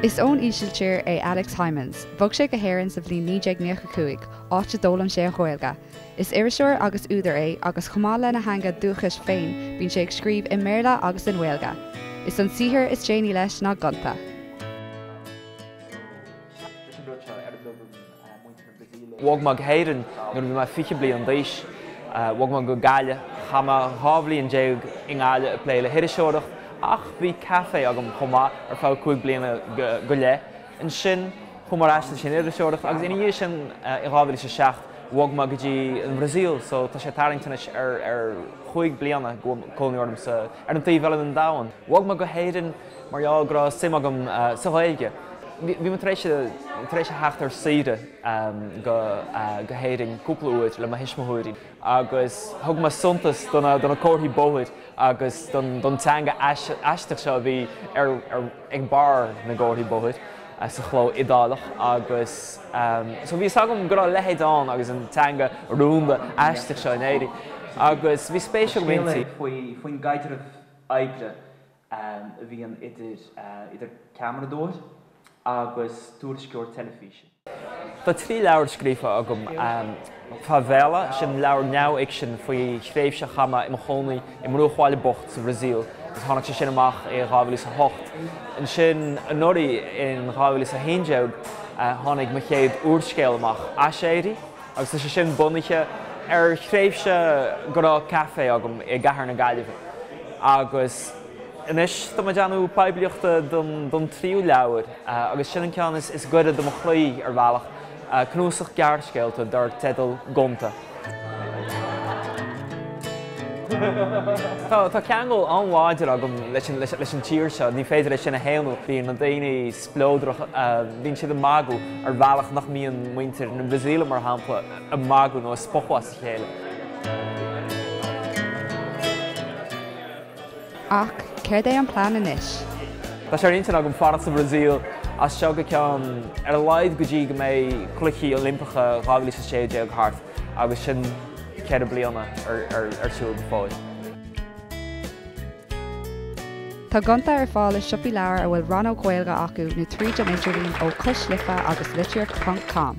Is ón Ísiltír é Alex Hijmans. Bhog sé go hÉirinn sa bhliain 1995, áit a d'fhoghlaim sé an Ghaeilge. Is iriseoir agus údar é agus chomh maith lena theanga dúchais féin bíonn sé ag scríobh i mBéarla agus i nGaeilge. Is an saothar is déanaí leis ná Gonta. Bhog mé go hÉirinn nuair a bhí mé 20 bliain d'aois. Bhog mé go Gaillimh. Chaith mé 12 bhliain i nGaillimh ag plé le hiriseoireacht ach bhí caife agam chomh maith ar feadh 5 bliana go leith. Ansin chuaigh mé ar ais leis an iriseoireacht agus ina dhiaidh sin i 2007 bhog mé go dtí an Bhrasaíl so tá sé ag tarraingt anois ar chúig bliana go bhfuil cónaí orm sa ar an taobh eile den domhan. Bhog mé go hÉirinn mar gheall go raibh suim agam sa Ghaeilge. Bhí mé tar éis tar éis a theacht ar saoire go go hÉirinn cúpla uair le mo thuismitheoirí agus thug mé suntas do na do na comharthaí bóthair agus don don teanga aisteach seo a bhí ar ar ag barr na gcomharthaí bóthair sa chló iodálach agus so bhí fhios agam go raibh a leithéid ann agus an teanga rúnda aisteach seo in Éirinn agus bhí spéis agam inti. Faoi faoin gcaidreamh oibre a bhíonn idir idir ceamaradóir agus tuairisceoir teilifíse. Tá 3 leabhar scríofa agam, Favela, sin leabhar neamhfhicsin faoi thréimhse a chaith mé i mo chónaí i mbruachbhaile bocht sa Bhrasaíl agus tháinig sé sin amach i 2008. Ansin anuraidh in 2011 tháinig mo chéad úrscéal amach, Aiséirí, agus tá sé sin bunaithe ar thréimhse go raibh caife agam i gcathair na Gaillimhe. Agus anois tá mé ag déanamh poiblíochta don tríú leabhar agus sin an ceann is gaire do mo chroí ar bhealach, cnuasach gearrscéalta dar teideal Gonta. Tá ceangal an-láidir agam leis an tír seo, ní féidir é sin a shéanadh. Bíonn na daoine spleodrach, bíonn siad ag magadh ar bhealach nach mbíonn muintir na Brasaíle, mar shampla, ag magadh nó ag spochadh as a chéile. Ach céard é an plean anois? Tá sé ar intinn agam fanacht sa Bhrasaíl as seo go ceann, ar a laghad go dtí go mbeidh Cluichí Oilimpeacha 2016 thart agus sin 4 bliana ar siúl go fóill. Tá Gonta ar fáil i siopaí leabhar a bhfuil rannóg Ghaeilge acu nó tríd an idirlíon ó Cois Life agus litríocht ponc com.